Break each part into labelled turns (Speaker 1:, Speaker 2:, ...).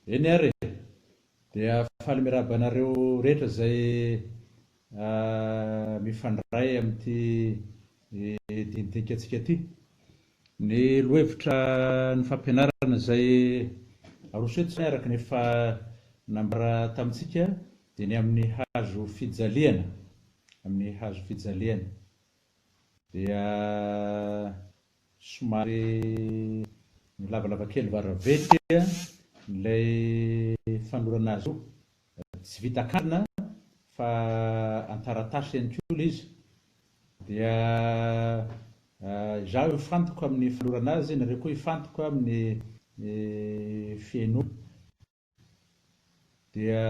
Speaker 1: Eny ary e! Dia faly miarahaba anareo rehetra izay mifandray amin'ity dinidinika antsika ity. Ny lohahevitra ny fampianarana izay aroso eto izany araka ny efa nambara tamintsika dia ny amin'ny hazo fijaliana, amin'ny hazo fijaliana. Dia somary lavalava kely varaventy ilay fanorana azy io. Tsy vita an-kandrina fa an-taratasy ihany koa ilay izy. Dia izaho hifantoka amin'ny fanorana azy, nareo koa hifantoka amin'ny fihainoana. Dia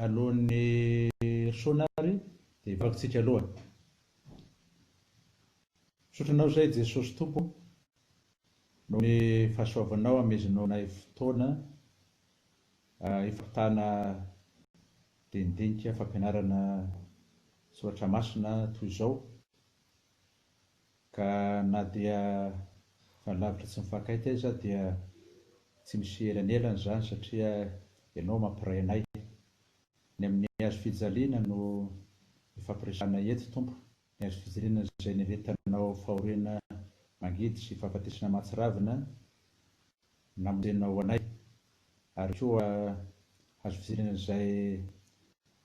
Speaker 1: alohan'ny hirosoana ary dia hivavaka-tsika aloha. Misaotra Anao izay Jesosy Tompo noho ny fahasoavanao amezanao anay fotoana hifampitana dinidinika fampianarana soratra masina toy izao. Ka na dia efa lavitra tsy mifankahita aiza dia tsy misy elanelana izany satria ianao mampiray anay. Ny amin'ny hazo fijaliana no ifampiresahana eto Tompo, ny hazo fijaliana izay niretanao fahoriana mangidy sy fahafatesana mahatsiravina namonjenao anay ary koa hazo fijaliana izay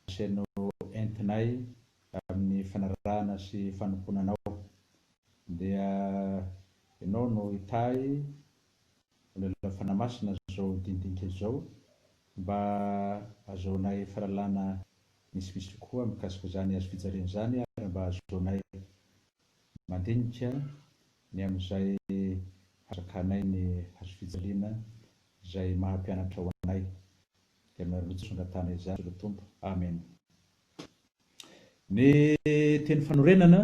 Speaker 1: asainao entinay amin'ny fanarahana sy fanompoana Anao. Dia Ianao no hitahy Olona Fanahy Masina izao dinidinika izao mba azahoanay fahalalana misimisy kokoa mikasika izany hazo fijaliana izany ary mba azahoanay mandinika ny amin'izay hazakanay ny hazo fijaliana izay maha mpianatra ho anay. Dia aminareo Jesosy angatahana izany ry Tompo. Amena. Ny teny fanorenana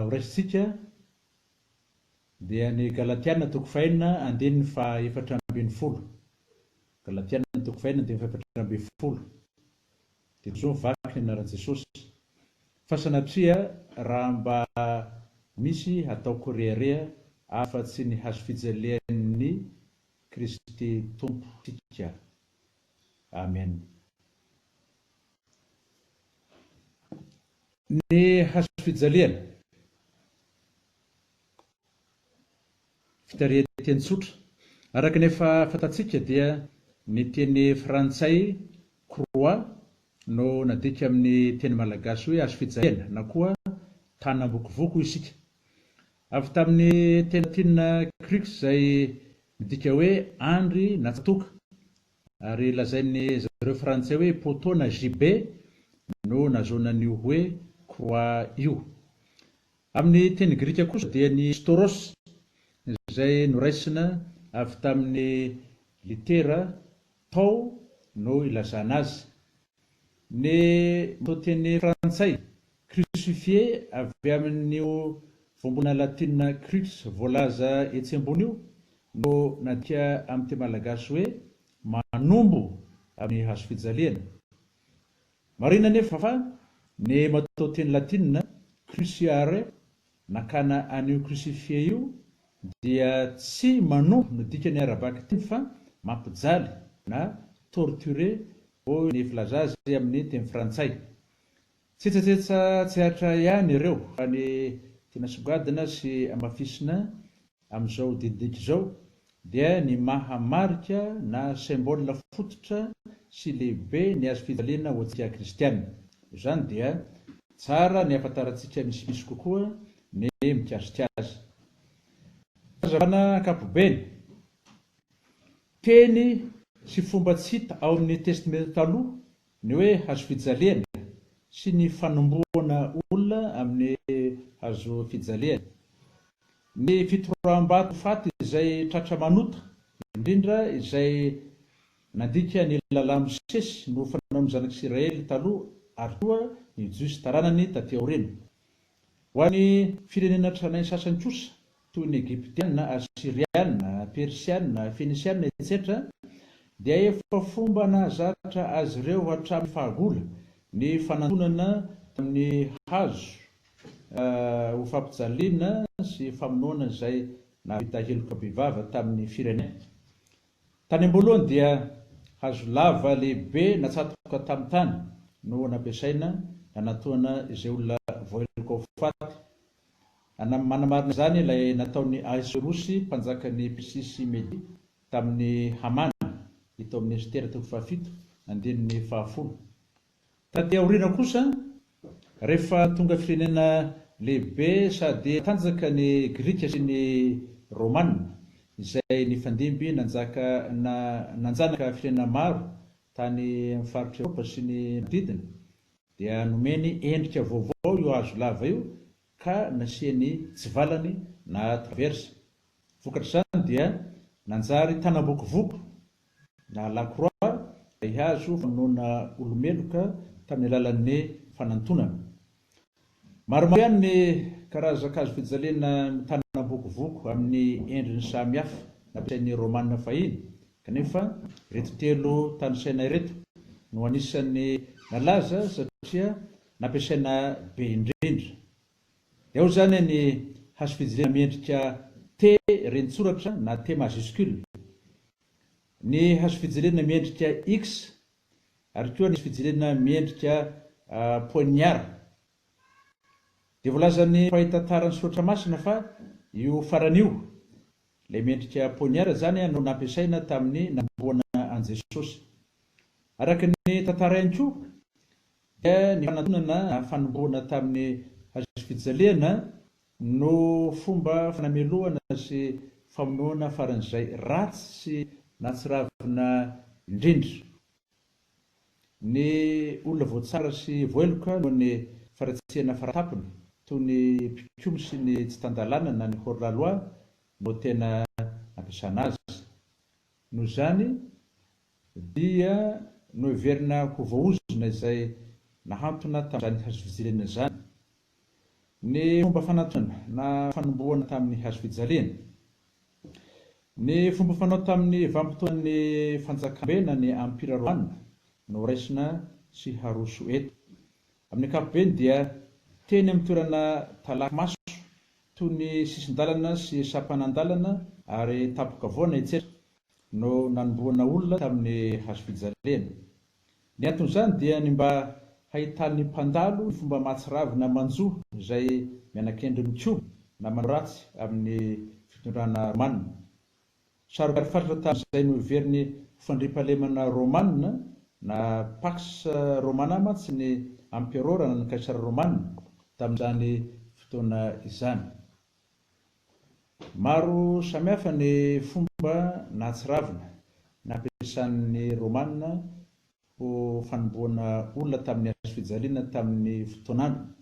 Speaker 1: horaisintsika dia ny Galatiana toko fahenina andininy faha 14. Galatiana toko fahenina andininy faha 14. Dia toy izao ny vaky ny anaran'i Jesosy, Fa sanatria raha mba misy hataoko rehareha afa-tsy ny hazofijalian'ny Kristy Tompontsika. Amen. Ny hazofijaliana. Fitarihan-teny tsotra. Araka ny efa fantatsika dia ny teny frantsay croix no nadika amin'ny teny malagasy hoe hazofijaliana na koa tanam-bokovoko hoy isika. Avy tamin'ny teny latinina crux izay midika hoe andry na tsatoka Ary lazain'ny zareo frantsay hoe poteau na gibet no nahazoana an'io hoe croix io. Amin'ny teny grika kosa dia ny stauros izay noraisina avy tamin'ny litera tau no ilazana azy. Ny matoanteny frantsay crucifié avy amin'io voambolana latinina crux voalaza etsy ambony io no nadika amin'ny teny malagasy hoe manombo amin'ny hazofijaliana. Marihina anefa fa ny matoanteny latinina cruciare Nakana an'io crucifié io dia tsy manompo no dikany ara-bakiteny fa mampijaly na torturer hoy ny filaza azy amin'ny teny frantsay. Tsetsatsetsa tsy aritra ihany ireo fa ny tiana songadina sy amafisina Amin'izao dinidinika izao dia ny maha marika na symbole fototra sy lehibe ny hazo fijaliana ho antsika kristiana. Noho izany dia tsara ny hahafantarantsika misimisy kokoa ny mikasika azy. Fahazavana ankapobeny. Teny. sy fomba tsy hita ao amin'ny Testamenta Taloha ny hoe hazofijaliana sy ny fanombohana olona amin'ny hazofijaliana. Ny fitoraham-bato faty izay tratra manota, indrindra izay nandika ny lalàn'i Mosesy no fanaon'ny zanak'Isiraely taloha ary koa ny Jiosy taranany taty aoriana. Ho an'ny firenena tranainy sasany kosa, toy ny Egyptiana, Asyriana, Persiana, Fenisiana, etsetra, dia efa fomba nahazatra azy ireo hatramin'ny fahagola ny fanantonana tamin'ny hazo ho fampijaliana sy famonoana izay nahavita heloka bevava tamin'ny firenena. Tany am-boalohany dia hazo lava lehibe natsatoka tamin'ny tany no nampiasaina nanatohana izay olona voaheloka ho faty. Manamarina izany ilay nataon'i Ahasoerosy mpanjakan'i Persia sy Media tamin'i Hamana, hita ao amin'ny Estera toko fahafito, andininy fahafolo. Taty aoriana kosa, rehefa tonga firenena lehibe sady natanjaka ny Grika sy ny Romana, izay nifandimby nanjaka na nanjanaka firenena maro tany amin'ny faritr'i Eoropa sy ny manodidina, dia nomeny endrika vaovao io hazo lava io ka nasiany tsivalany na traverse. Vokatr'izany dia nanjary tanam-bokovoko na lakroa ilay hazo famonoana olo-meloka tamin'ny alalan'ny fanantonana. Maromaro ihany ny karazan-kazo fijaliana mitanam-bokovoko amin'ny endriny samihafa nampiasain'ny Romana fahiny, kanefa ireto telo tanisaina ireto no anisan'ny nalaza satria nampiasaina be indrindra. Dia ao izany ny hazo fijaliana miendrika T renintsoratra na T majuscule, ny hazo fijaliana miendrika X ary koa ny hazo fijaliana miendrika poignard. Dia voalazan'ny mpahay tantara ny soratra masina fa io farany io, ilay miendrika poignard izany no nampiasaina tamin'ny nanomboana an'i Jesosy. Araka ny tantara ihany koa dia ny fanantonana na fanombohana tamin'ny hazofijaliana no fomba fanamelohana sy famonoana faran'izay ratsy sy nahatsiravina indrindra. Ny olona voatsara sy voaheloka noho ny faharatsiana faratapony, toy ny mpikomy sy ny tsy tan-dalàna na ny hors la loi no tena nampiasana azy. Noho izany, dia noheverina ho voaozona izay nahantona tamin'izany hazofijaliana izany. Ny fomba fanantonana na fanombohana tamin'ny hazofijaliana. Ny fomba fanao tamin'ny vanim-potoanan'ny fanjakambe na ny Empira Romana no raisina sy haroso eto. Amin'ny ankapobeny dia teny amin'ny toerana talaky maso toy ny sisin-dalana sy sampanan-dalana ary tampon-kavoana etsetra no nanombohana olona tamin'ny hazofijaliana. Ny anton'izany dia ny mba hahitan'ny mpandalo ny fomba mahatsiravina manjo izay mianakendry mikomy na manao ratsy amin'ny fitondrana romana. Saro-piaro fatratra tamin'izay noheveriny ho fandriampahalemana romana na Pax Romana mantsy ny amperôra na ny kaisara romana tamin'izany fotoana izany. Maro samihafa ny fomba nahatsiravina nampiasan'ny Romana ho fanombohana olona tamin'ny hazo fijaliana tamin'ny fotoan'androny.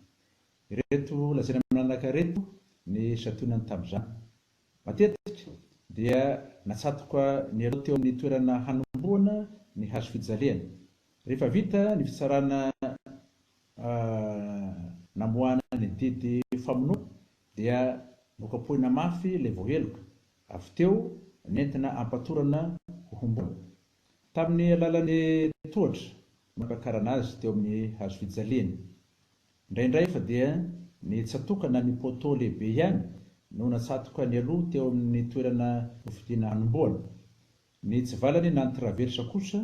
Speaker 1: Ireto lazaina manaraka ireto ny santionany tamin'izany. Matetika dia natsatoka nialoha teo amin'ny toerana hanombohana ny hazo fijaliana. Rehefa vita ny fitsarana namoahana ny didy famonoana dia nokapohina mafy ilay voaheloka, avy teo nentina ampatorana ho homboana. Tamin'ny alalan'ny tohatra no nampakarana azy teo amin'ny hazofijaliana. Indraindray anefa dia ny tsatoka na ny poteau lehibe ihany no natsatoka nialoha teo amin'ny toerana nofidiana hanombohana. Ny tsivalany na ny traverse kosa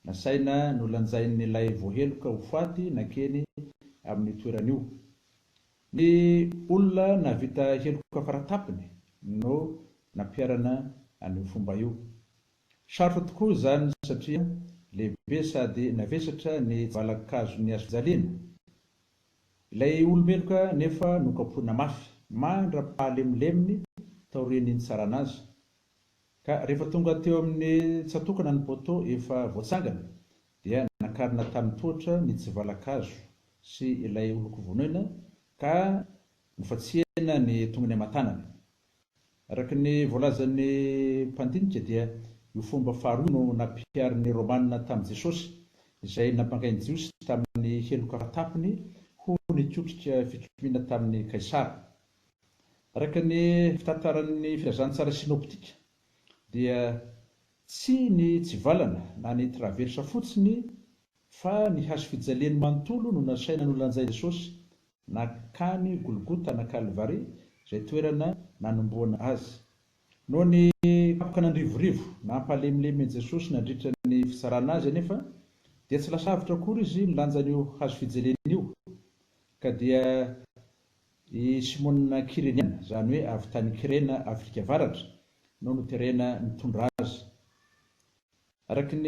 Speaker 1: nasaina nolanjain'ilay voaheloka ho faty nankeny amin'io toerana io. Ny olona nahavita heloka faratapony no nampiharana an'io fomba io. Sarotra tokoa izany satria lehibe sady navesatra ny tsivalan-kazon'ny hazofijaliana. Ilay olo-meloka nefa nokapohina mafy mandra-pahalemoleminy taorian'ny nitsarana azy. Ka rehefa tonga teo amin'ny tsatòkana ny poteau efa voatsangana dia nakarina tamin'ny tohatra ny tsivalan-kazo sy ilay olon-kovonoina ka nofatsihana ny tongony aman-tanany. Araka ny voalazan'ny mpandinika dia io fomba faharoa io no nampiharin'ny Romana tamin'i Jesosy, izay nampangain'ny Jiosy tamin'ny heloka fatapiny ho nikotrika fikomiana tamin'i Kaisara. Araka ny fitantaran'ny Filazantsara Synoptika dia tsy ny tsivalana na ny traversa fotsiny fa ny hazofijaliany manontolo no nasaina nolanjain'i Jesosy nankany Golgota na Kalvary izay toerana nanomboana Azy. Noho ny kapoka nandrivorivo nampahalemilemy an'i Jesosy nandritra ny fitsarana Azy anefa dia tsy lasa lavitra akory Izy nilanja an'io hazofijaliana io ka dia I Simona Kyreniana, izany hoe avy tany Kyrena, Afrika Avaratra, no noterena nitondra azy. Araka ny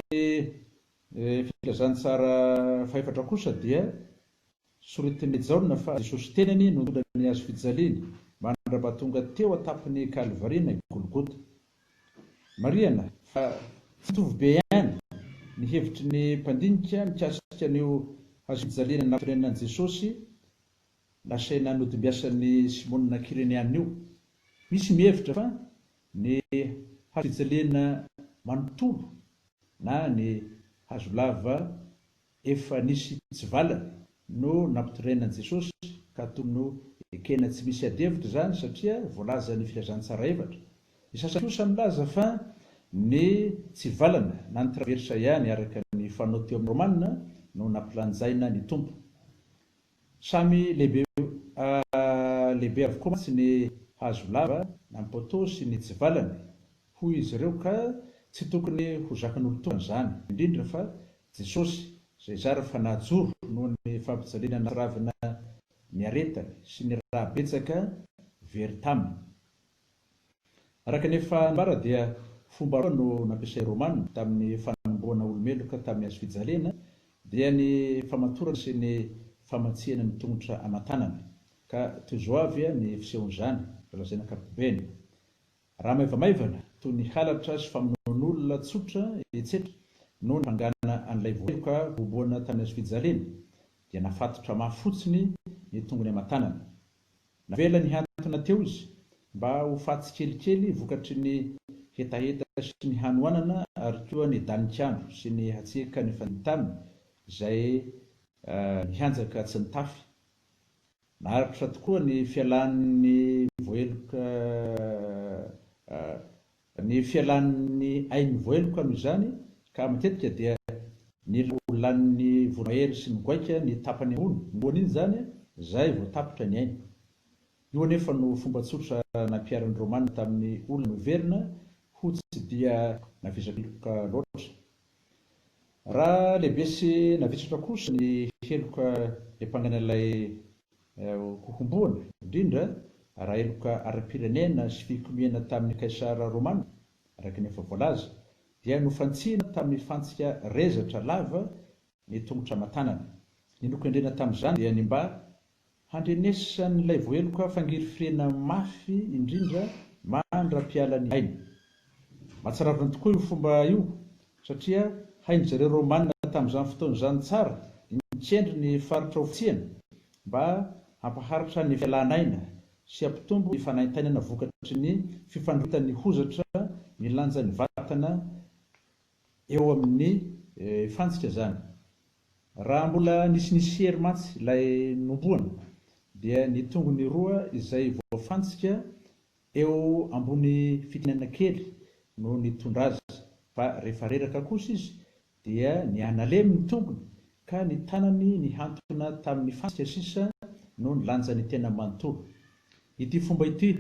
Speaker 1: Filazantsara fahefatra kosa dia soritin'i Jaona fa Jesosy tenany no nitondra ny hazo fijaliany mandra-pahatonga teo an-tampon'i Kalvary na Golgota. Marihana fa tsy mitovy be ihany ny hevitry ny mpandinika mikasika an'io hazo fijaliana nampitorenana an'i Jesosy Nasaina nodimbiasan'i Simona Kyreniana io. Misy mihevitra fa ny hazo fijaliana manontolo na ny hazo lava efa nisy tsivalana no nampitorena an'i Jesosy ka tokony ho ekena tsy misy adihevitra izany satria voalazan'ny Filazantsara efatra. Ny sasany kosa milaza fa ny tsivalana na ny traversa ihany araka ny fanao teo amin'ny Romana no nampilanjaina ny Tompo. Samy lehibe lehibe avokoa mantsy ny hazo lava na ny poteau sy ny tsivalany, hoy izy ireo ka tsy tokony ho zakan'olon-tokana izany, indrindra fa Jesosy izay zara fa nahajoro noho ny fampijaliana nahatsiravina niaretany sy ny rà betsaka very taminy. Araka ny efa nambara dia fomba roa no nampiasain'ny Romana tamin'ny fanombohana olo-meloka tamin'ny hazofijaliana dia ny famatorana sy ny famantsihana ny tongotra aman-tanana. Ka toy izao avy ny fisehon'izany, raha lazaina ankapobeny. Raha maivamaivana, toy ny halatra sy famonoan'olona tsotra, etsetra, no nampangana an'ilay voaheloka hoboana tamin'ny hazofijaliana, dia nafatotra mafy fotsiny ny tongony aman-tanany. Navela nihantona teo izy mba ho faty tsikelikely vokatry ny hetaheta sy ny hanoanana ary koa ny danik'andro sy ny hatsiaka nifandimby taminy izay nihanjaka tsy nitafy. Naharitra tokoa ny fialan'ny voaheloka Ny fialan'ny ain'ny voaheloka noho izany ka matetika dia nila ho lanin'ny voromahery sy ny goaika ny tapany ambony, ny lohany iny izany, izay vao tapitra ny ainy. Io anefa no fomba tsotra nampiharin'ny Romana tamin'ny olona noheverina ho tsy dia navesa-keloka loatra. Raha lehibe sy navesatra kosa ny heloka niampangana ilay hohomboana, indrindra raha heloka ara-pirenena sy fikomiana tamin'i Kaisara Romana, araka ny efa voalaza, dia nofantsihina tamin'ny fantsika rezatra lava ny tongotra aman-tanana. Ny nokendrena tamin'izany dia ny mba Handrenesan'ilay voaheloka fangirifiriana mafy indrindra mandra-piala ny ainy. Mahatsiravina tokoa io fomba io, satria hain-dry zareo Romana tamin'izany fotoana izany tsara ny mikendry ny faritra ho fotsiana mba hampaharitra ny fialan'aina sy hampitombo ny fanaintainana vokatry ny fifandrohitan'ny hozatra milanja ny vatana eo amin'ny fantsika izany. Raha mbola nisinisy hery mantsy ilay nombohana dia ny tongony roa izay voafantsika eo ambony fitinana kely no nitondra azy fa rehefa reraka kosa izy dia nihanalemy ny tongony ka ny tanany nihantona tamin'ny fantsika sisa no nilanja ny tena manontolo. Ity fomba ity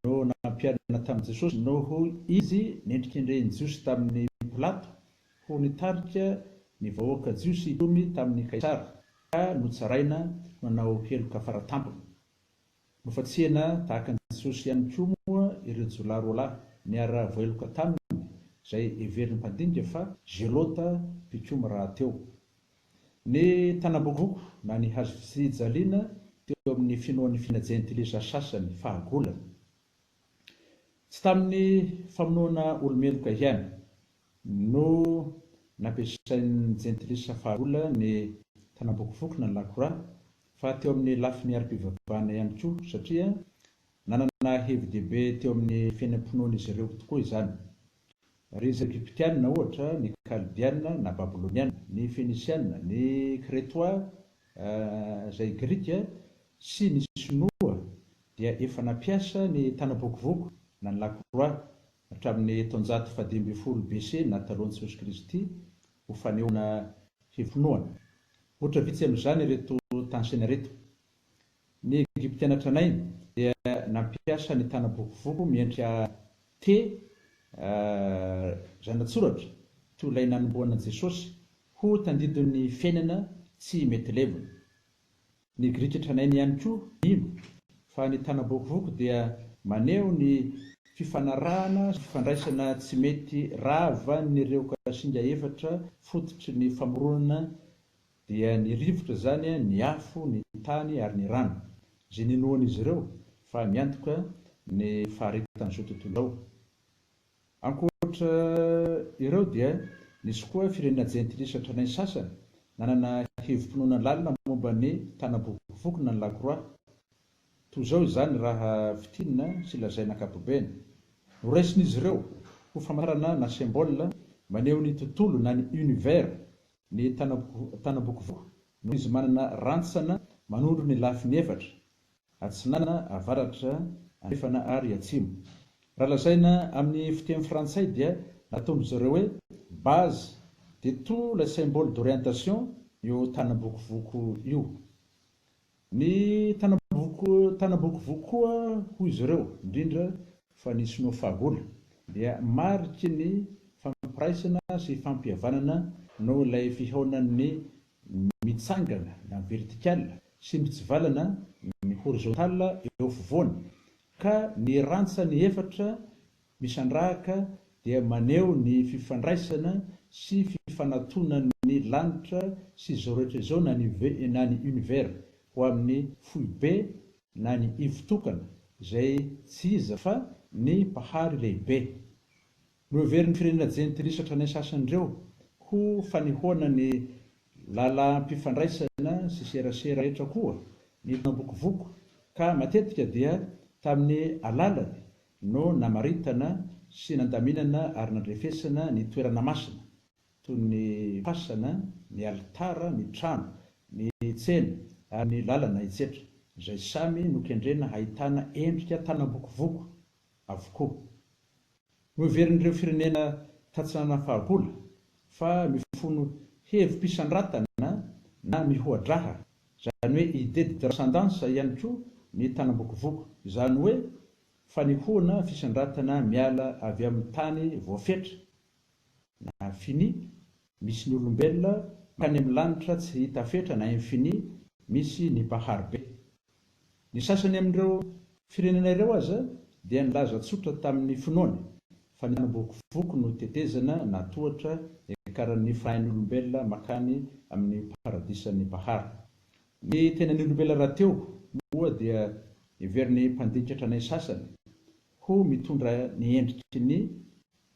Speaker 1: no nampiharina tamin'i Jesosy noho izy nendrikendrehin'ny Jiosy tamin'i Pilato ho nitarika ny vahoaka jiosy hikomy tamin'i Kaisara, ka notsaraina ho nanao heloka faratampony. Nofantsihana tahaka an'i Jesosy ihany koa moa ireo jiolahy roalahy niara-voaheloka taminy, izay heverin'ny mpandinika fa Zelota mpikomy rahateo. Ny tanam-bokoboko na ny hazofijaliana teo amin'ny finoan'ny firenena jentilisa sasany fahagola. Tsy tamin'ny famonoana olo-meloka ihany no nampiasain'ny jentilisa fahagola ny tanam-bokovoko na ny lakroà, fa teo amin'ny lafiny ara-pivavahana ihany koa, satria nanana hevi-dehibe teo amin'ny fiainam-pinoan'izy ireo tokoa izany. Ry Egyptiana, ohatra, ny Kaldeana na Babyloniana, ny Fenisiana, ny Kretoà, izay Grika, sy ny Sinoa dia efa nampiasa ny tanam-bokovoko na ny lakroà hatramin'ny taonjato fahadimy ambin'ny folo BC na talohan'i Jesosy Kristy ho fanehoana hevi-pinoana. Ohatra vitsy amin'izany ireto tanisaina ireto. Ny Egyptiana tranainy dia nampiasa ny tanam-bokovoko miendrika T zanatsoratra toy ilay nanombohana an'i Jesosy ho tandindon'ny fiainana tsy mety levona. Ny Grika tranainy ihany koa mino fa ny tanam-bokovoko dia maneho ny fifanarahana sy fifandraisana tsy mety ravan'ireo kasinga efatra fototry ny famoronana dia ny rivotra izany, ny afo, ny tany ary ny rano, izay ninoan'izy ireo fa miantoka ny faharetan'izao tontolo izao. Ankoatra ireo dia nisy koa firenena jentilisa tranainy sasany nanana hevi-pinoana lalina momba ny tanam-bokovoko na ny lakroà. Toy izao izany raha fintinina sy lazaina ankapobeny. Noraisin'izy ireo ho famantarana na symbole maneho ny tontolo na ny univers ny tanam-bokovoko noho izy manana rantsana manondro ny lafiny efatra Atsinanana, avaratra, andrefana ary atsimo. Raha lazaina amin'ny fiteny frantsay dia nataon-dry zareo hoe base de tout les symboles d'orientation io tanam-bokovoko io. Ny tanam-boko tanam-bokovoko koa hoy izy ireo, indrindra fa ny sinoa fahagola, dia mariky ny fampiraisana sy fampihavanana noho ilay fihaonan'ny mitsangana na vertical sy mitsivalana ny horizontal eo afovoany ka ny rantsany efatra misandrahaka dia maneho ny fifandraisana sy fifanatonan'ny lanitra sy izao rehetra izao na ny na ny univers ho amin'ny foibe na ny ivo tokana izay tsy iza fa ny Mpahary lehibe. Noheverin'ny firenena jentilisa tranainy sasany ireo ho fanehoana ny lalam-pifandraisana sy serasera rehetra koa ny mpambokovoko ka matetika dia tamin'ny alalany no namaritana sy nandaminana ary nandrefesana ny toerana masina toy ny fasana, ny alitara, ny trano, ny tsena ary ny lalana etsetra izay samy nokendrena hahitana endrika tanam-bokovoko avokoa. Noheverin'ireo firenena tatsinanana fahagola fa mifono hevi-pisandratana na mihoa-draha, izany hoe idée de transcendance ihany koa ny tanam-bokovoko, izany hoe fanehoana fisandratana miala avy amin'ny tany voafetra na fini misy ny olombelona mankany amin'ny lanitra tsy hita fetra na infini misy ny Mpahary be. Ny sasany amin'ireo firenena ireo aza dia nilaza tsotra tamin'ny finoany fa ny tanam-bokovoko no tetezana na tohatra iakaran'ny fanahin'ny olombelona makany amin'ny paradisan'ny Mpahary. Ny tenan'ny olombelona rahateo moa dia heverin'ny mpandinika tranainy sasany ho mitondra ny endriky ny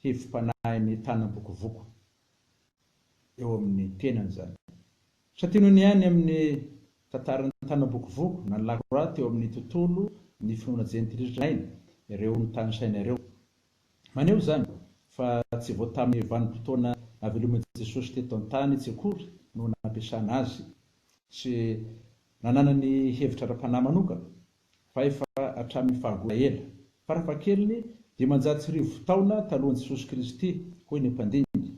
Speaker 1: hevi-panahin'ny tanam-bokovoko eo amin'ny tenany izany. Santionany ihany amin'ny tantaran'ny Tanambokovoko na ny Lakroà teo amin'ny tontolo ny finoana jentilisa tranainy ireo notanisaina ireo. Maneho izany fa tsy vao tamin'ny vanim-potoana nahaveloman'i Jesosy teto an-tany tsy akory no nampiasana azy sy nananany hevitra ara-panahy manokana fa efa hatramin'ny fahagola ela, farafahakeliny 1500 taona talohan'i Jesosy Kristy, hoy ny mpandinika.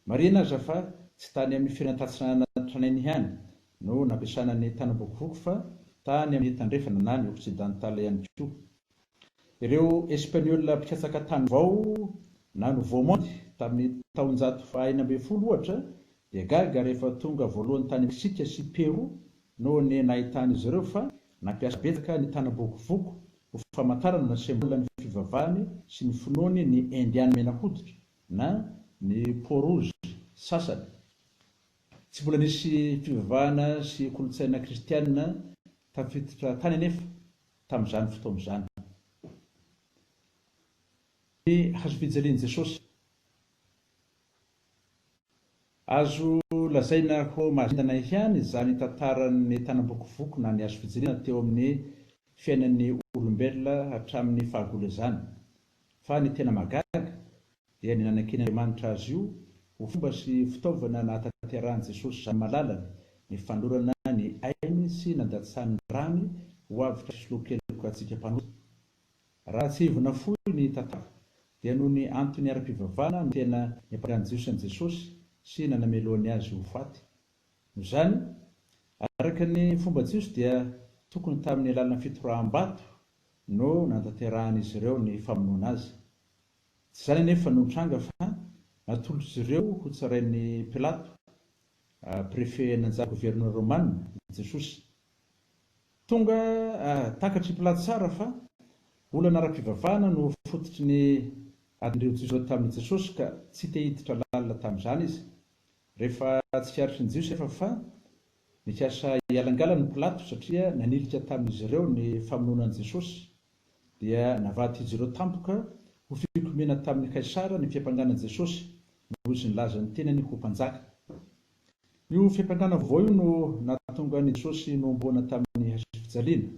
Speaker 1: Marihina aza fa tsy tany amin'ny firenena tatsinanana tranainy ihany no nampiasana ny tanam-bokovoko fa tany amin'ny tandrefana na ny occidental ihany koa. Ireo Espaniola mpikatsaka tany vao na nouveau monde tamin'ny taonjato faha-16 ohatra dia gaga rehefa tonga voalohany tany Meksika sy Perou noho ny nahitan'izy ireo fa nampiasa betsaka ny tanam-bokovoko ho famantarana na symbole ny fivavahany sy ny finoany ny Indiana mena hoditra na ny peau rouge sasany. Tsy mbola nisy fivavahana sy kolontsaina kristianina tafiditra tany anefa tamin'izany fotoana izany. Ny hazofijalian'i Jesosy. Azo lazaina ho mahazendana ihany izany tantaran'ny tanam-bokovoko na ny hazofijaliana teo amin'ny fiainan'ny olombelona hatramin'ny fahagola izany. Fa ny tena mahagaga dia ny nanankinan'Andriamanitra azy io ho fomba sy fitaovana nahatanterahan'i Jesosy Zanany malalany ny fanolorana ny ainy sy nandatsahany ny rany ho avotra fisoloan-keloka antsika mpanota. Raha tsiahivina fohy ny tantara, dia noho ny antony ara-pivavahana no tena niampangan'ny Jiosy an'i Jesosy sy nanamelohany azy ho faty. Noho izany, araka ny fomba jiosy dia tokony tamin'ny alalan'ny fitoraham-bato no nanatanterahan'izy ireo ny famonoana azy. Tsy izany anefa no nitranga fa natolotr'izy ireo hotsarain'i Pilato, prefet nanjary governora romana, i Jesosy. Tonga takatr'i Pilato tsara fa olana ara-pivavahana no fototry ny adin'ireo Jiosy ireo tamin'i Jesosy ka tsy te hiditra lalina tamin'izany izy. Rehefa tsikaritry ny Jiosy anefa fa nikasa hialangalana i Pilato satria nanilika tamin'izy ireo ny famonoana an'i Jesosy, dia navadik'izy ireo tampoka ho fikomiana tamin'i Kaisara ny fiampangana an'i Jesosy noho izy nilaza ny tenany ho mpanjaka. Io fiampangana vaovao io no nahatonga an'i Jesosy nohomboana tamin'ny hazofijaliana,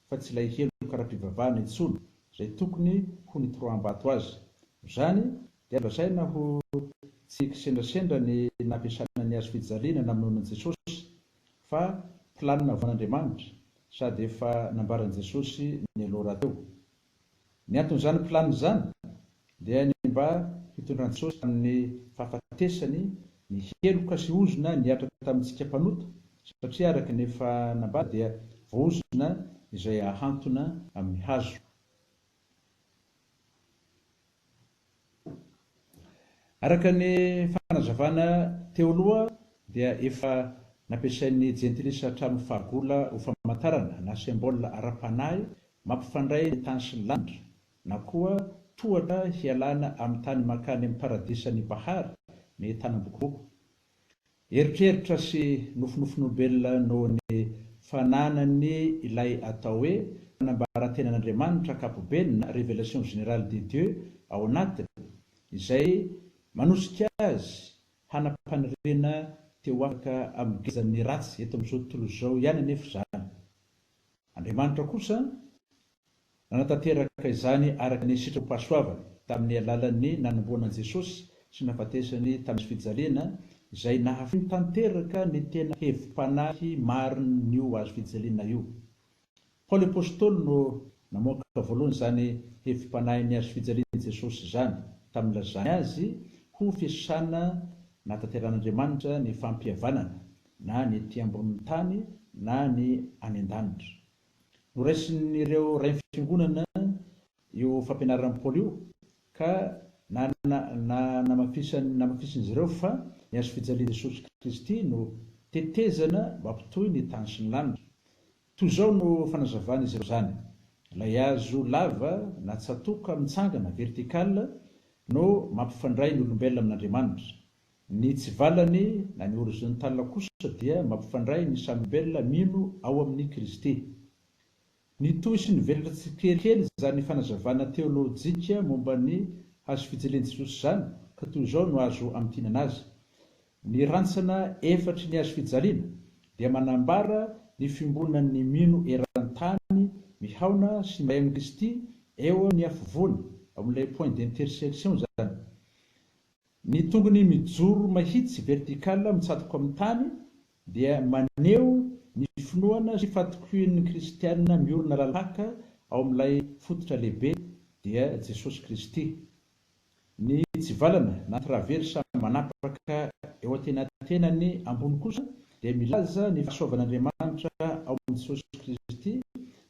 Speaker 1: fa tsy ilay heloka ara-pivavahana intsony, izay tokony ho nitoroaham-bato azy. Noho izany, dia azo lazaina ho tsy kisendrasendra ny nampiasana ny hazofijaliana namonoana an'i Jesosy, fa planina voan'Andriamanitra, sady efa nambaran'i Jesosy nialoha rahateo. Ny anton'izany planina izany dia ny mba hitondran'i Jesosy tamin'ny fahafatesany ny heloka sy ozona nihatra tamintsika mpanota, satria araka ny efa nambara dia voaozona izay ahantona amin'ny hazo. Araka ny fanazavana teo aloha dia efa nampiasain'ny jentilisa hatramin'ny fahagola ho famantarana na symbole ara-panahy mampifandray ny tany sy ny lanitra na koa tohatra hialana amin'ny tany mankany amin'ny paradisan'ny Mpahary ny tanam-bokoboko. Eritreritra sy nofinofin'olombelona noho ny fananany ilay atao hoe fanambaran-tenan'Andriamanitra ankapobeny na révélation générale de Dieu ao anatiny, izay manosika azy hanam-paniriana te ho afaka amin'ny gejan'ny ratsy eto amin'izao tontolo izao ihany anefa izany. Andriamanitra kosa Nanatanteraka izany araka ny sitrapom-pahasoavany, tamin'ny alalan'ny nanomboana an'i Jesosy sy nahafatesany tamin'ny hazofijaliana, izay nahafeno tanteraka ny tena hevi-panahy marin'io hazofijaliana io. Paoly Apostoly no namoaka voalohany izany hevi-panahin'ny hazofijalian'i Jesosy izany, tamin'ny nilazany azy ho fiasana nahatanterahan'Andriamanitra ny fampihavanana, na ny ety ambonin'ny tany na ny any an-danitra. Noraisin'ireo rain'ny fiangonana io fampianaran'i Paoly io ka nanamafisin'izy ireo fa ny hazo fijalian'i Jesosy Kristy no tetezana mampitohy ny tany sy ny lanitra. Toy izao no fanazavan'izy ireo izany, Ilay hazo lava na tsatoka mitsangana, vertical, no mampifandray ny olombelona amin'Andriamanitra. Ny tsivalany na ny horizontal kosa dia mampifandray ny samy olombelona mino ao amin'i Kristy. Nitohy sy nivelatra tsikelikely izany fanazavana teolojika momba ny hazofijalian'i Jesosy izany ka toy izao no azo amintinana azy, Ny rantsana efatry ny hazofijaliana dia manambara ny fiombonan'ny mino eran-tany mihaona sy miray amin'i Kristy eo amin'ny afovoany, ao amin'ilay point d'intersection izany. Ny tongony mijoro mahitsy, vertical, mitsatoka amin'ny tany dia maneho ny finoana sy fatokian'ny kristiana miorina lalim-paka ao amin'ilay fototra lehibe dia Jesosy Kristy. Ny tsivalana na traversa manapaka eo antenatenany ambony kosa dia milaza ny fahasoavan'Andriamanitra ao amin'i Jesosy Kristy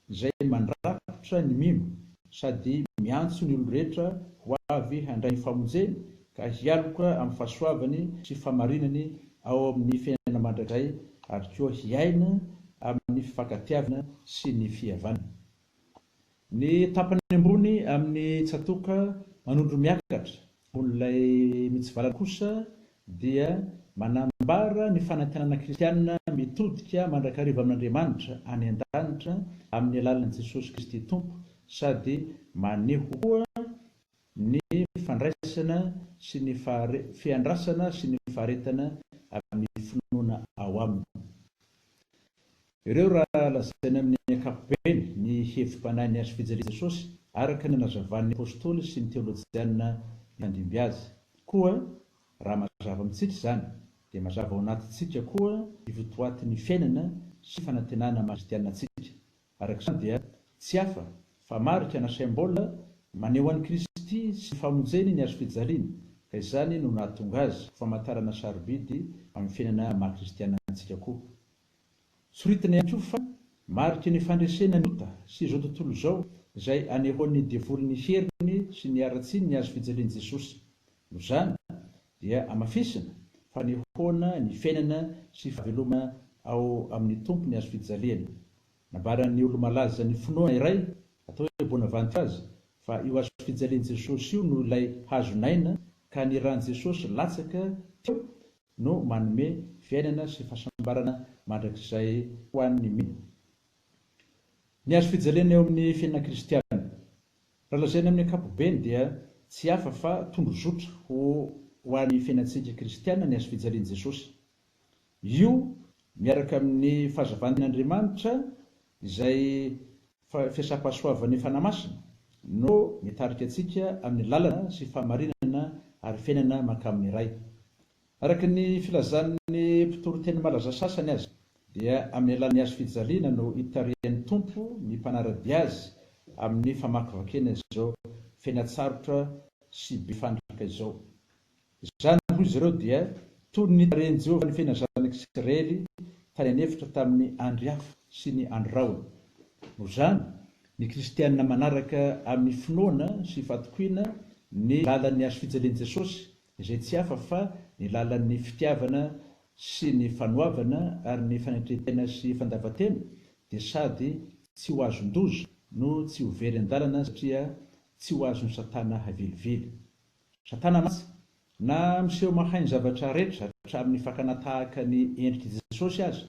Speaker 1: izay mandrakotra ny mino sady miantso ny olon-drehetra ho avy handray ny famonjeny ka hialoka amin'ny fahasoavany sy fahamarinany ao amin'ny fiainana mandrakizay ary koa hiaina amin'ny fifankatiavana sy ny fihavanana. Ny tapany ambony amin'ny tsatoka manondro miakatra ambonin'ilay mitsivalana kosa dia manambara ny fanantenana kristiana mitodika mandrakariva amin'Andriamanitra any an-danitra amin'ny alalan'i Jesosy Kristy Tompo sady maneho koa. ny fandraisana sy ny fiandrasana sy ny faharetana amin'ny finoana ao aminy. Ireo raha lazaina amin'ny ankapobeny ny hevi-panahin'ny hazofijalian'i Jesosy araka ny nanazavan'ny Apostoly sy ny teolojiana nifandimby azy. Koa raha mazava amintsika izany, dia mazava ao anatintsika koa ny votoatin'ny fiainana sy fanantenana maha kristiana antsika. Araka izany dia tsy hafa fa marika na symbole maneho an'i Kristy sy ny famonjeny ny hazofijaliana, ka izany no nahatonga azy ho famantarana sarobidy amin'ny fiainana maha kristiana antsika koa. Soritina ihany koa fa mariky ny fandresena ny ota sy izao tontolo izao izay anehoan'ny devoly ny heriny sy ny haratsiany ny hazofijalian'i Jesosy. Noho izany dia hamafisina fa anehoana ny fiainana sy fahavelomana ao amin'ny Tompo ny hazofijaliana. Nambaran'ny olo-malaza ny finoana iray, atao hoe Bonaventure azy, fa io hazofijalian'i Jesosy io no ilay hazon'aina ka ny ran'i Jesosy latsaka teo no manome fiainana sy fahasambarana mandrakizay ho an'ny mino. Ny hazofijaliana eo amin'ny fiainana kristiana. Raha lazaina amin'ny ankapobeny dia tsy hafa fa tondrozotra ho ho an'ny fiainantsika kristiana ny hazofijalian'i Jesosy. Io, miaraka amin'ny fahazavan' Andriamanitra izay fiasam-pahasoavan'ny Fanahy Masina, no mitarika antsika amin'ny lalana sy fahamarinana ary fiainana mankamin'ny Ray. Araka ny filazan'ny mpitoriteny malaza sasany aza, dia amin'ny alalan'ny hazo fijaliana no itarihan'ny Tompo ny mpanara-dia Azy amin'ny famakivakiana izao fiainan-tsarotra sy be fandrika izao. Izany, hoy izy ireo, dia toy ny nitarihan'i Jehovah ny fiainan'ny zanak'Isiraely tany an'efitra tamin'ny andry afo sy ny andry rahona. Noho izany, ny kristiana manaraka amin'ny finoana sy fahatokiana ny lalan'ny hazo fijalian'i Jesosy, izay tsy hafa fa ny lalan'ny fitiavana sy ny fanoavana ary ny fanetren-tena sy fandavan-tena, dia sady tsy ho azon-doza no tsy ho very an-dalana satria tsy ho azon'i Satana havelively. Satana mantsy, na miseho mahay ny zavatra rehetra hatramin'ny fakana tahaka ny endrik'i Jesosy aza,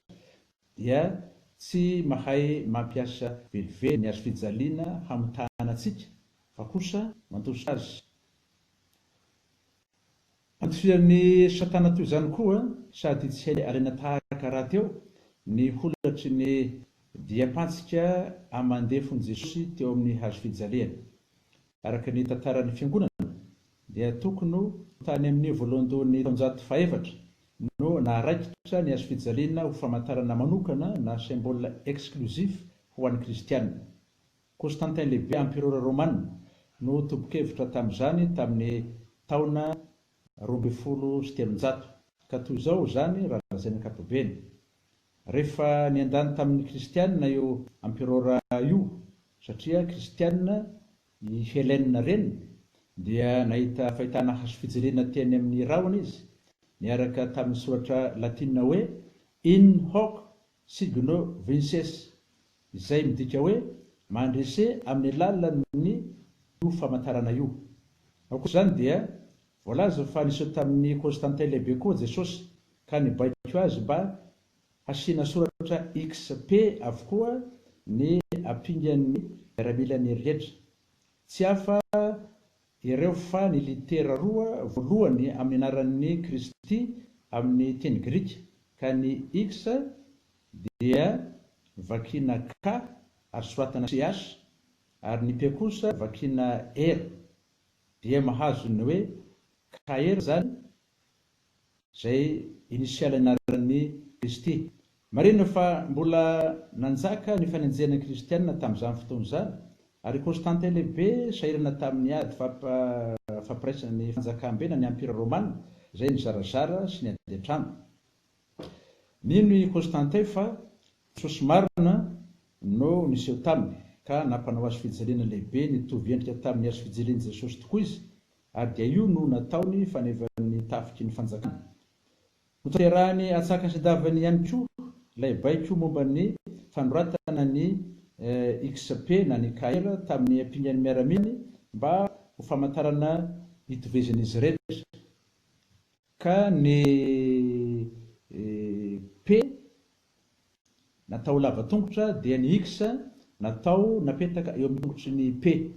Speaker 1: dia tsy mahay mampiasa velively ny hazofijaliana hamitahana antsika, fa kosa mandositra azy. Antofian'i Satana toy izany koa, sady tsy hainy alaina tahaka rahateo, ny holatry ny diam-pantsika aman-defon'i Jesosy teo amin'ny hazofijaliana. Araka ny tantaran'ny Fiangonana, dia tokony ho tany amin'ny voalohandohan'ny taonjato fahefatra no naharaikitra ny hazofijaliana ho famantarana manokana na symbole exclusif ho an'ny Kristiana. Constantin Lehibe Emperora Romana no tompon-kevitra tamin'izany tamin'ny taona 312. Ka toy izao izany raha lazaina ankapobeny. Rehefa niandany tamin'ny Kristiana io Emperora io, satria Kristiana i Hélène reniny, dia nahita fahitana hazofijaliana teny amin'ny rahona izy, niaraka tamin'ny soratra latina hoe In hoc signo vinces, izay midika hoe mandrese amin'ny alalan'ny io famantarana io. Ankoatra izany dia voalaza fa niseho tamin'i Constantin Lehibe koa Jesosy ka nibaiko azy mba hasiana soratra XP avokoa ny ampingan'ny miaramilany rehetra. Tsy hafa ireo fa ny litera roa voalohany amin'ny anaran'i Kristy amin'ny teny grika, ka ny X dia vakiana K ary soratana CH ary ny P kosa vakiana R dia mahazo ny hoe KR izany izay initial anaran'i Kristy. Marihina fa mbola nanjaka ny fanenjehana ny Kristianina tamin'izany fotoana izany ary i Constantin Lehibe sahirana tamin'ny ady fampiraisana ny fanjakambe na ny Empire Romana izay nizarazara sy niady an-trano. Nino i Constantin fa Jesosy marina no niseho taminy, ka nampanao hazo fijaliana lehibe nitovy endrika tamin'ny hazo fijalian'i Jesosy tokoa izy, ary dia io no nataony fanevan'ny tafiky ny fanjakana. Notanterahiny antsakany sy andavany ihany koa ilay baiko momba ny fanoratana ny XP na ny KR tamin'ny ampingan'ny miaramilany mba ho famantarana itovezan'izy rehetra. Ka ny P natao lava tongotra dia ny X natao napetaka eo amin'ny tongotry ny P.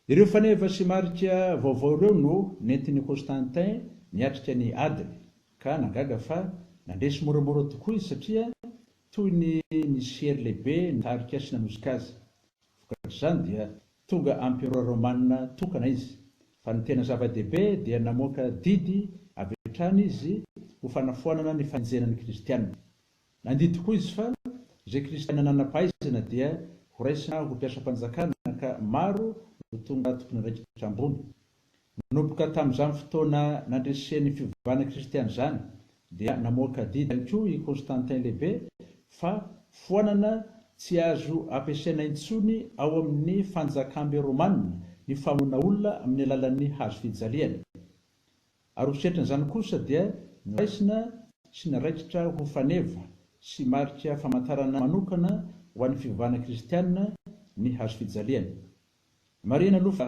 Speaker 1: Ireo faneva sy marika vaovao ireo no nentin'i Constantin niatrika ny adiny, ka nagaga fa nandresy moramora tokoa izy satria toy ny nisy hery lehibe nitarika sy nanosika azy. Vokatr'izany dia tonga emperora romana tokana izy. Fa ny tena zava-dehibe dia namoaka didy avy hatrany izy ho fanafoanana ny fanenjehana ny kristiana. Nandidy koa izy fa izay kristiana nanam-pahaizana dia horaisina ho mpiasam-panjakana ka maro no tonga tompon'andraikitra ambony. Nanomboka tamin'izany fotoana nandresen'ny fivavahana kristiana izany dia namoaka didy ihany koa i Constantin Lehibe fa foanana tsy azo ampiasaina intsony ao amin'ny fanjakambe romana ny famonoana olona amin'ny alalan'ny hazo fijaliana. Ary ho setrin'izany kosa dia noraisina sy naraikitra ho faneva sy marika famantarana manokana ho an'ny fivavahana kristiana ny hazofijaliana. Marihina aloha fa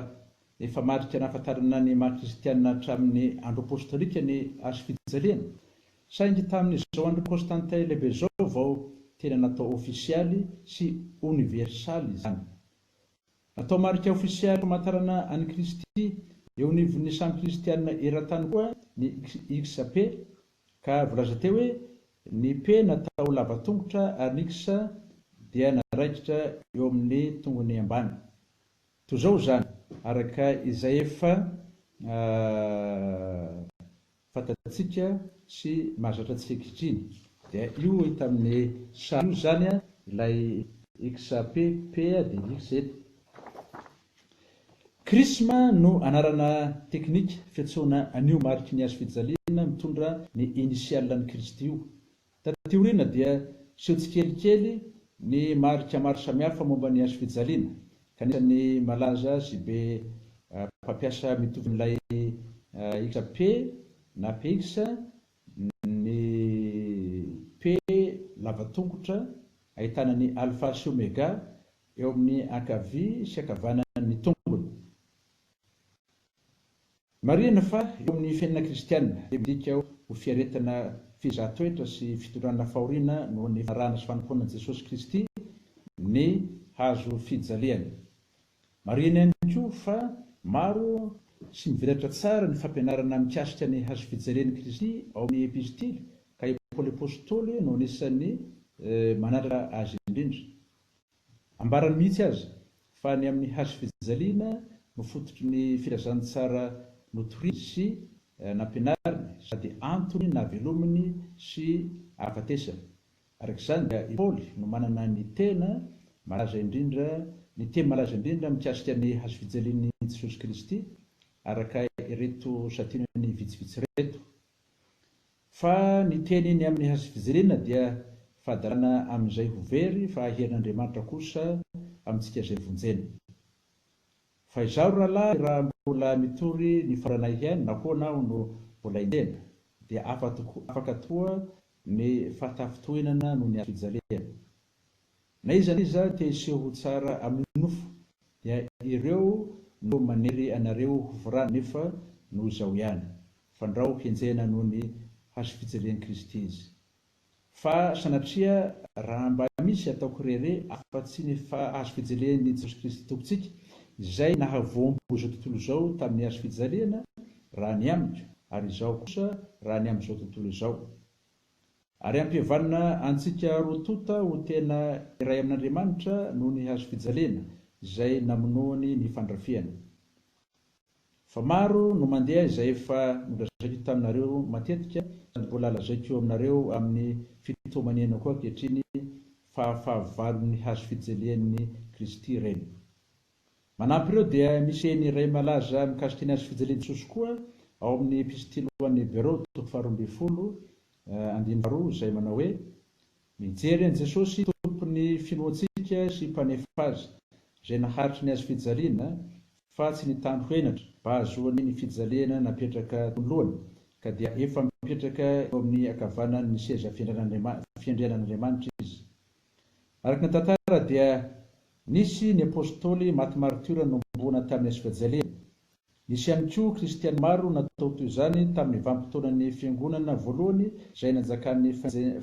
Speaker 1: efa marika nahafantarana ny maha kristiana hatramin'ny andro apostolika ny hazofijaliana, saingy tamin'izao andron'i Constantin Lehibe izao vao tena natao ofisialy sy oniversaly izany. Atao marika ofisialy famantarana an'i Kristy eo anivon'ny samy kristiana eran-tany koa ny XP, ka voalaza teo hoe ny P natao lava tongotra ary ny X dia naraikitra eo amin'ny tongony ambany. Toy izao izany, araka izay efa fantatsika sy mahazatra antsika ankehitriny dia io hita amin'ny sary io izany ilay XP, P dia X eto. Chrisme no anarana teknika fiantsoana an'io mariky ny hazo fijaliana mitondra ny initial an'i Kristy io. Taty aoriana dia niseho tsikelikely ny marika maro samihafa momba ny hazofijaliana, ka anisan'ny malaza sy be mpampiasa mitovy amin'ilay XP na PX ny P lava tongotra ahitana ny alpha sy omega eo amin'ny ankavia sy ankavanan'ny tongony. Marihina fa eo amin'ny fiainana kristiana dia midika ho fiaretana fizahan-toetra sy fitondrana fahoriana noho ny fanarahana sy fanompoana an'i Jesosy Kristy ny hazo fijaliana. Marihina ihany koa fa maro sy mivelatra tsara ny fampianarana mikasika ny hazo fijalian'i Kristy ao amin'ny Epistily ka i Paoly Apostoly no anisan'ny manandratra azy indrindra. Ambarany mihitsy aza fa ny amin'ny hazo fijaliana no fototry ny filazantsara notoriny sy nampianariny sady antony nahavelominy sy ahafatesany. Araka izany dia i Paoly no manana ny tena malaza indrindra ny teny malaza indrindra mikasika ny hazo fijalian'i Jesosy Kristy araka ireto santionany vitsivitsy ireto. Fa ny teny ny amin'ny hazofijaliana dia fahadalana amin'izay ho very fa herin'Andriamanitra kosa amintsika izay vonjena. Fa izaho ry rahalahy raha mbola mitory ny faranay ihany nahoana aho no mbola enjehina dia afaka tokoa ny fahatafintohinana noho ny hazofijaliana. Na iza na iza te hiseho ho tsara amin'ny nofo dia ireo no manery anareo ho forana nefa noho izao ihany, fandrao henjehina noho ny hazofijalian'i Kristy izy. Fa sanatria raha mba misy ataoko rere afa-tsy ny hazofijalian'i Jesosy Kristy Tompontsika, izay nahavoambo izao tontolo izao tamin'ny hazofijaliana raha ny amiko, ary izaho kosa raha ny amin'izao tontolo izao. Ary hampihavanina antsika roa tonta ho tena iray amin'Andriamanitra noho ny hazo fijaliana izay namonoany ny fandrafiany. Fa maro no mandeha izay efa nolazaiko taminareo matetika sady mbola lazaiko aminareo amin'ny fitomaniana koa ankehitriny fa fahavalon'ny hazo fijalian'i Kristy ireny. Manampy ireo dia misy teny iray malaza mikasika ny hazo fijalian'i Jesosy koa ao amin'ny Epistily ho an'ny Hebreo toko faharoambinifolo andininy faharoa izay manao hoe, Mijery an'i Jesosy Tompon'ny finoantsika sy Mpanefa azy, izay naharitry ny hazo fijaliana fa tsy nitandro henatra mba hahazoany ny fijaliana napetraka teo anoloany, ka dia efa mipetraka eo amin'ny ankavanan'ny seza fiandrianan'Andriamanitra izy. Araka ny tantara dia nisy ny Apostoly maty maritiora nohomboana tamin'ny hazofijaliana. Nisy ihany koa Kristiana maro natao toy izany tamin'ny vanim-potoanan'ny Fiangonana voalohany izay nanjakan'ny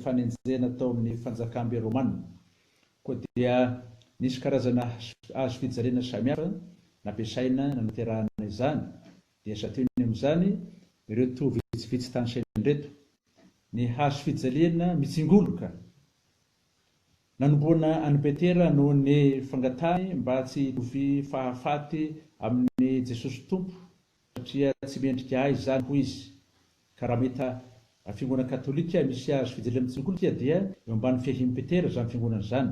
Speaker 1: fanenjehana tao amin'ny Fanjakambe Romana. Koa dia nisy karazana hazofijaliana samihafa. nampiasaina nanaterahana izany, dia santionany amin'izany ireto vitsivitsy tanisaina ireto, Ny hazo fijaliana mitsingoloka. Nanomboana an'i Petera noho ny fangatahany mba tsy hitovy fahafaty amin'i Jesosy Tompo satria tsy mendrika ahy izany hoy izy. Ka raha mahita fiangonana katolika misy hazo fijaliana mitsingoloka dia eo ambany fiahian'i Petera izany fiangonana izany.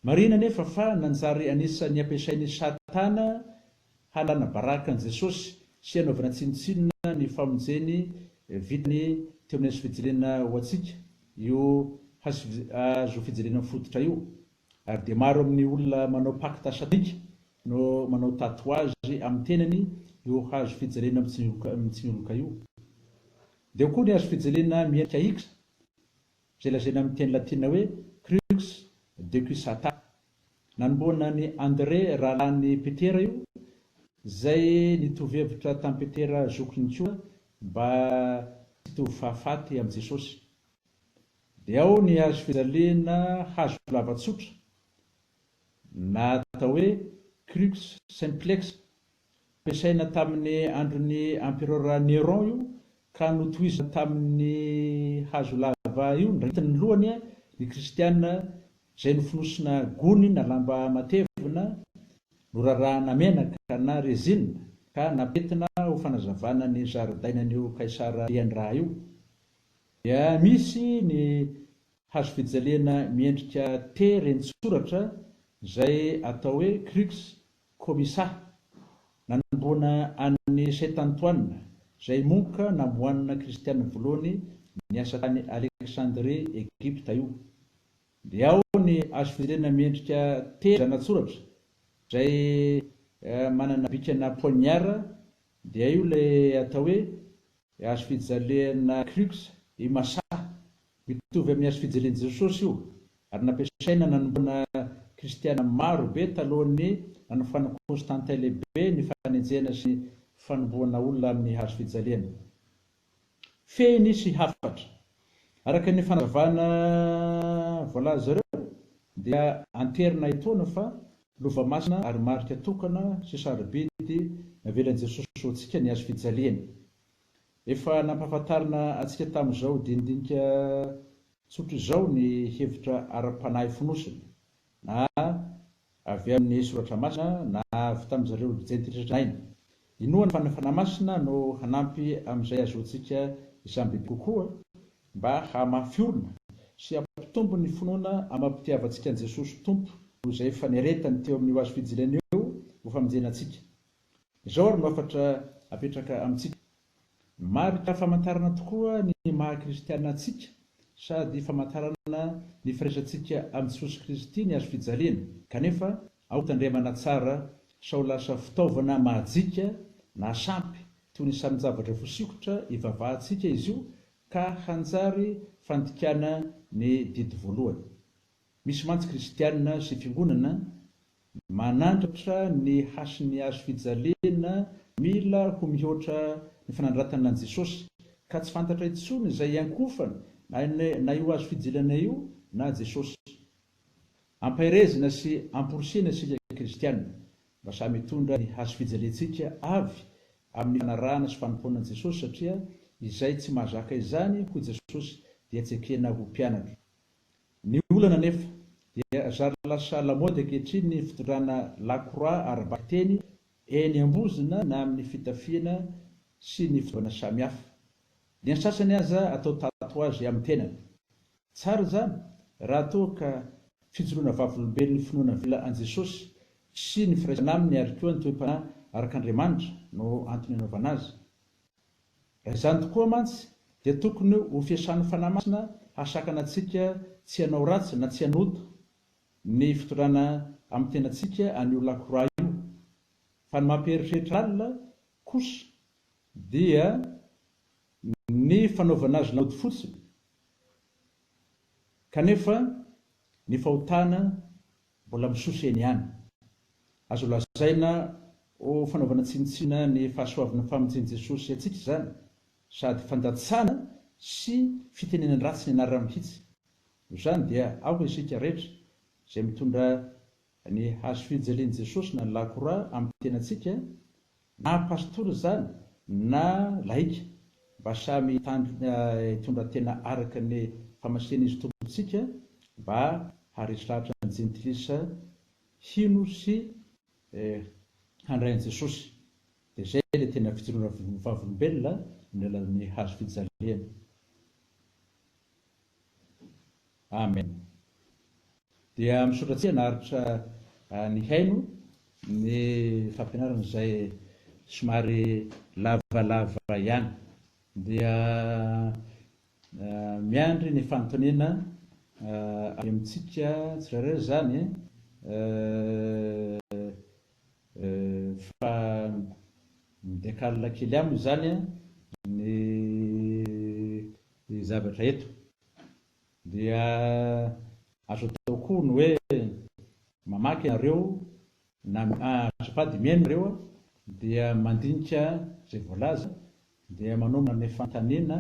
Speaker 1: Marihina anefa fa nanjary anisan'ny ampiasain'i Satana hanalana baraka an'i Jesosy sy hanaovana tsinontsinona ny famonjeny vitany teo amin'ny hazofijaliana ho antsika io hazofijaliana mifototra io. Ary dia maro amin'ny olona manao pacte satanika no manao tatouage amin'ny tenany io hazofijaliana mitsingoloka io. Dia eo koa ny hazofijaliana miendrika X izay lazaina amin'ny teny latina hoe crux decussata. Nanombohana an'i André rahalahin'i Petera io, izay nitovy hevitra tamin'i Petera zokiny koa mba tsy hitovy fahafaty amin'i Jesosy. Dia ao ny hazo fijaliana hazo lava tsotra, na atao hoe crux simplex, Nampiasaina tamin'ny andron'ny emperora Néron io ka notohizina tamin'ny hazo lava io ndraikitiny ny lohany ny kristiana izay nofonosina gony na lamba matevina norarahana menaka na résine ka nampentina ho fanazavana ny zaridainan'io Kaisara lian-drà io. Dia misy ny hazo fijaliana miendrika T reni-tsoratra izay atao hoe crux Komisa, nanomboana an'i Saint Antoine, izay monka na moanina kristiana voalohany niasa tany Alexandrie, Egypta io. Dia ao ny hazofijaliana miendrika T zana-tsoratra, izay manana bikana poignard, dia io ilay atao hoe Hazo fijaliana crux i Masa. Mitovy amin'ny hazo fijalian'i Jesosy io, ary nampiasaina nanompoana kristiana maro be talohan'ny nanofanan'i Constantin Lehibe ny fanenjehana sy ny fanombohana olona amin'ny hazo fijaliana. Fehiny sy hafatra. Araka ny fanazavana voalaza ireo dia anterina etoana fa lova masina ary marika tokana sy sarobidy navelan'i Jesosy ho antsika ny hazo fijaliany. Efa nampahafantarina antsika tamin'izao dinidinika tsotra izao ny hevitra ara-panahy fonosiny, na avy amin'ny Soratra Masina na avy tamin-dry zareo jentilisa tranainy. Inoana fa ny Fanahy Masina no hanampy amin'izay hahazoantsika izany bebe kokoa mba hahamafy orina sy hampitombo ny finoana amam-pitiavantsika an'i Jesosy Tompo noho izay efa niaretany teo amin'io hazo fijaliana io ho famonjena antsika. Izao ary no hafatra apetraka amintsika, Marika famantarana tokoa ny maha kristiana antsika sady famantarana ny firaisantsika amin'i Jesosy Kristy ny hazo fijaliana, kanefa aoka tandremana tsara sao lasa fitaovana majika na sampy toy ny sarin-javatra voasikotra ivavahantsika izy io ka hanjary fandikana ny didy voalohany. Misy mantsy kristiana sy fiangonana Manandratra ny hasin'ny hazo fijaliana mila ho mihoatra ny fanandratana an'i Jesosy, ka tsy fantatra intsony izay iankohofana na io hazo fijaliana io na Jesosy. Ampaherezina sy amporisihina isika kristiana mba samy hitondra ny hazo fijaliantsika avy amin'ny fanarahana sy fanompoana an'i Jesosy satria izay tsy mahazaka izany hoy Jesosy dia tsy ekena ho mpianatro. Ny olana anefa dia zary lasa lamaody ankehitriny ny fitondrana lakroa ara-bakiteny eny ambozona na amin'ny fitafiana sy ny fitaovana samihafa. Ny an'ny sasany aza atao tatouage amin'ny tenany. Tsara izany raha toa ka fijoroana vavolombelon'ny finoana velona an'i Jesosy sy ny firaisana aminy ary koa ny toe-panahy arak'Andriamanitra no antony anaovana azy. Raha izany tokoa mantsy dia tokony ho fiasan'ny Fanahy Masina hahasakana antsika tsy hanao ratsy na tsy hanota ny fitondrana amin'ny tenantsika an'io lakroa io. Fa ny mampieritreritra lalina kosa dia ny fanaovana azy lamaody fotsiny kanefa ny fahotana Mbola misosa eny ihany. Azo lazaina ho fanaovana tsinontsinona ny fahasoavan'ny famonjen'i Jesosy antsika izany, sady fandatsana sy fitenenan-dratsy ny anarany mihitsy. Noho izany dia aoka isika rehetra izay mitondra ny hazofijalian'i Jesosy na ny lakroa amin'ny tenantsika, na pastora izany na laika, mba samy hitondra tena araka ny famasian'izy Tompontsika mba haharesy lahatra ny jentilisa hino sy handray an'i Jesosy. Dia izay ilay tena fijoroana vavolombelona amin'ny alalan'ny hazofijaliana. Amen. Dia misaotra antsika naharitra nihaino ny fampianarana izay somary lavalava ihany. Dia miandry ny fanontaniana avy amintsika tsirairay izany fa mi-decale kely aminy izany ny zavatra eto. Dia azo atao koa ny hoe mamaky ianareo na azafady mihaino nareo dia mandinika izay voalaza dia manomana ny fanontaniana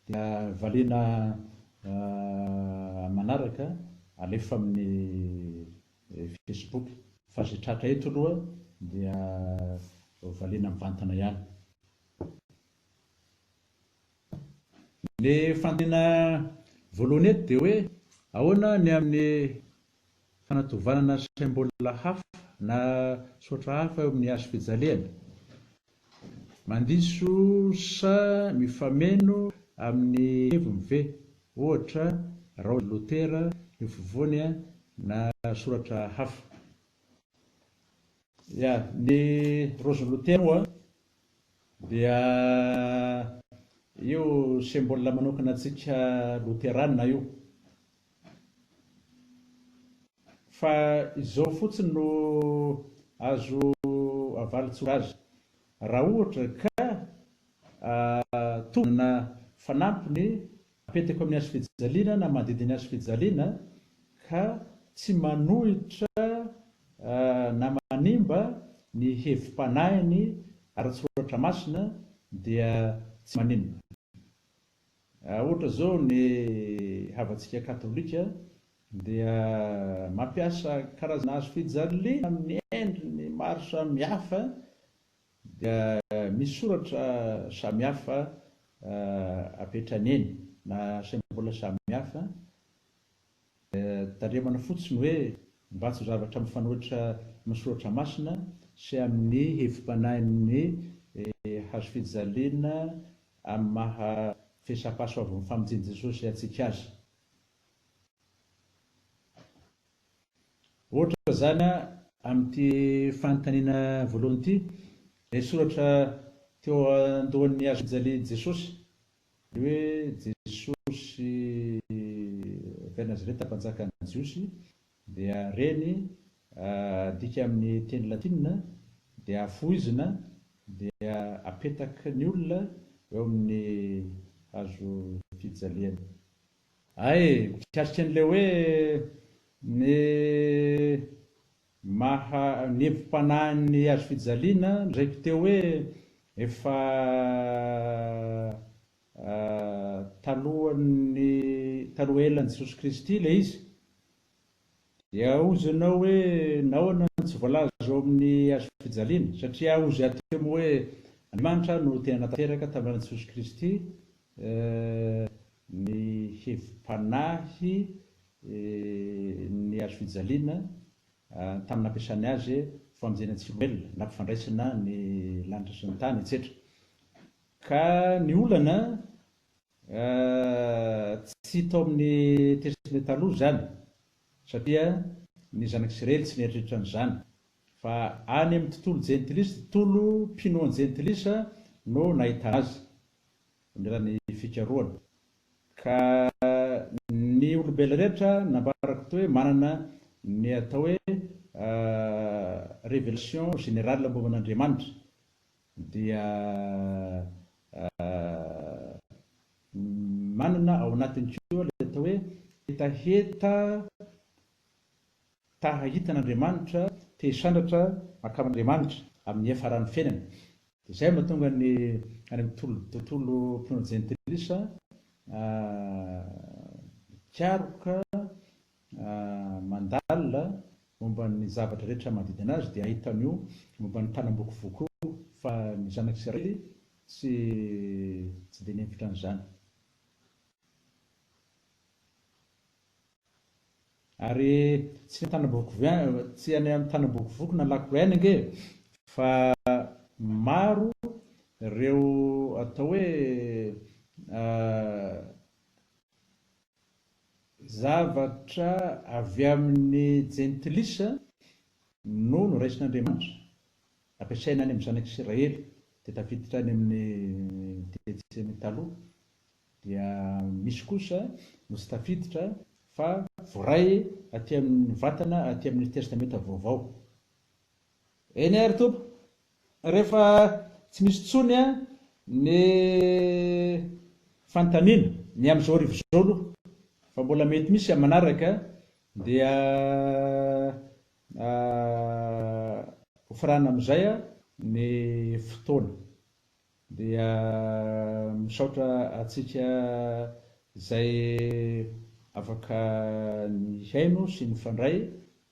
Speaker 1: dia valiana manaraka alefa amin'ny facebook fa izay tratra eto aloha dia valiana mivantana ihany. Ny fanontaniana voalohany eto dia hoe ahoana ny amin'ny fanatovanana symbole hafa na soratra hafa eo amin'ny hazo fijaliana? Mandiso sa mifameno amin'ny heviny ve? Ohatra, raozy lotera eo afovoany na soratra hafa. Ya, ny raozy lotera moa Dia io symbole manokana antsika loterana io. Fa izao fotsiny no azo avaly tsotra azy. Raha ohatra ka tovana fanampiny apetaka eo amin'ny hazo fijaliana na manodidina ny hazo fijaliana ka tsy manohitra na manimba ny hevi-panahiny ara-tsoratra masina dia tsy maninona. Ohatra izao ny havantsika katolika dia mampiasa karazana hazo fijaliana amin'ny endriny maro samihafa dia misy soratra samihafa apetrany eny na symbole samihafa dia tandremana fotsiny hoe mba tsy ho zavatra mifanohitra amin'ny soratra masina sy amin'ny hevi-panahin'ny hazofijaliana amin'ny maha fesam-pahasoavan'ny famonjen'i Jesosy antsika azy. Ohatra izany amin'ity fanontaniana voalohany ity, ilay soratra teo andohan'ny hazofijalian'i Jesosy, ilay hoe Jesosy avy any Nazareta Mpanjakan'ny Jiosy, dia reny adika amin'ny teny latinina, dia afohizina, dia apetaky ny olona eo amin'ny hazofijaliana. Hay, mikasika an'ilay hoe ny maha ny hevi-panahin'ny hazo fijaliana, lazaiko teo hoe efa talohan'ny taloha elan'i Jesosy Kristy ilay izy. Dia hozy ianao hoe nahoana no tsy voalaza ao amin'ny hazo fijaliana? Satria hozy aho teo moa hoe Andriamanitra no tena natanteraka tamin'ny alalan'i Jesosy Kristy ny hevi-panahy ny hazo fijaliana tamin'ny nampiasany azy ho famonjena antsika olombelona, nampifandraisana ny lanitra sy ny tany, etsetra. Ka ny olana Tsy tao amin'ny Testamenta Taloha izany, satria ny Zanak'Isiraely tsy nieritreritra an'izany, fa any amin'ny tontolo jentilisa, tontolo mpinoan'ny jentilisa no nahitana azy, amin'ny alalan'ny fikarohana. Ka ny olombelona rehetra, nambarako teo hoe manana ny atao hoe révélation générale momba an'Andriamanitra, dia manana ao anatiny koa ilay atao hoe hetaheta ta hahita an'Andriamanitra, te hisandratra mankamin'Andriamanitra amin'ny hiafaran'ny fiainana. Dia izay no mahatonga ny any amin'ny tontolo mpinoana jentilisa mikaroka, mandalina. momba ny zavatra rehetra manodidina azy dia hahita an'io momba ny tanam-bokovoko io fa ny zanak'Isiraely tsy tsy dia nihevitra an'izany. Ary tsy ny tanam-bokovoko tsy any amin'ny tanam-bokovoko na lakroa ihany ange fa maro ireo atao hoe Zavatra avy amin'ny jentilisa no noraisin'Andriamanitra, ampiasaina any amin'ny zanak'Isiraely, dia tafiditra any amin'ny Testamenta Taloha, dia misy kosa no tsy tafiditra fa voaray aty amin'ny vatana aty amin'ny Testamenta Vaovao. Eny ary Tompo, rehefa tsy misy intsony ny fanontaniana, ny amin'izao hariva izao aloha, fa mbola mety misy amin'ny manaraka, dia hofaranana amin'izay ny fotoana. Dia misaotra antsika izay afaka nihaino sy nifandray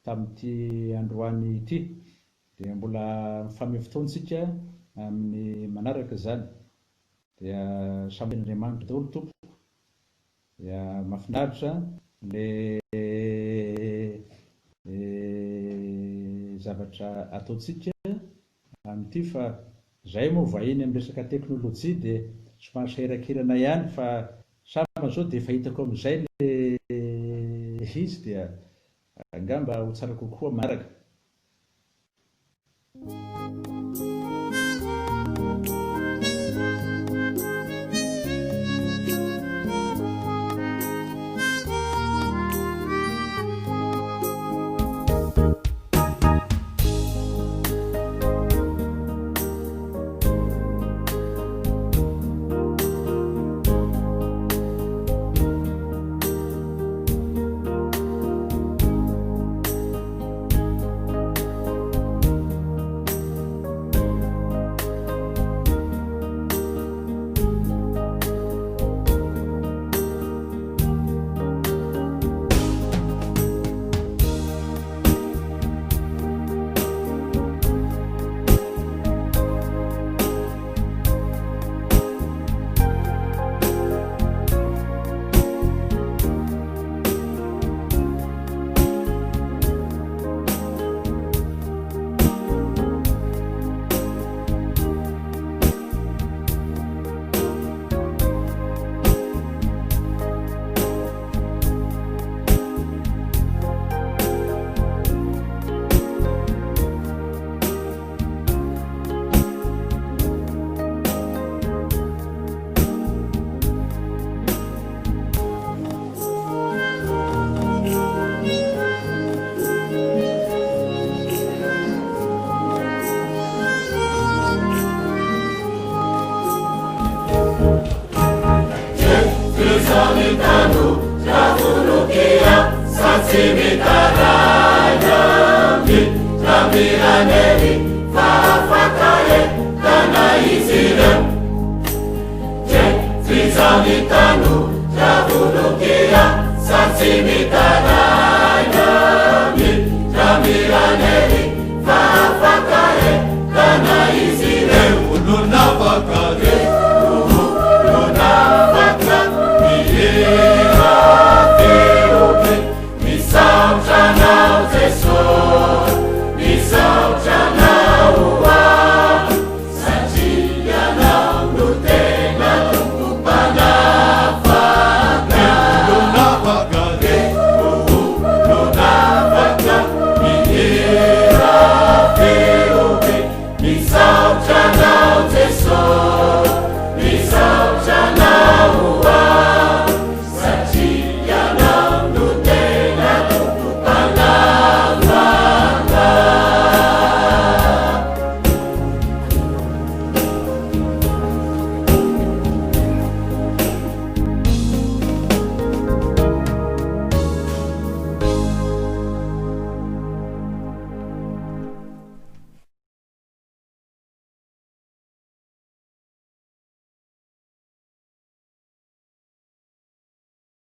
Speaker 1: tamin'ity androany ity. Dia mbola mifamehy fotoana isika amin'ny manaraka izany. Dia samy tian'Andriamanitra daholo tompoko. Dia mahafinaritra le zavatra ataontsika amin'ity fa zahay moa vahiny amin'ny resaka teknolojia dia somary sahirakirana ihany fa sambany zao dia efa hitako amin'izay le izy dia angamba ho tsara kokoa manaraka.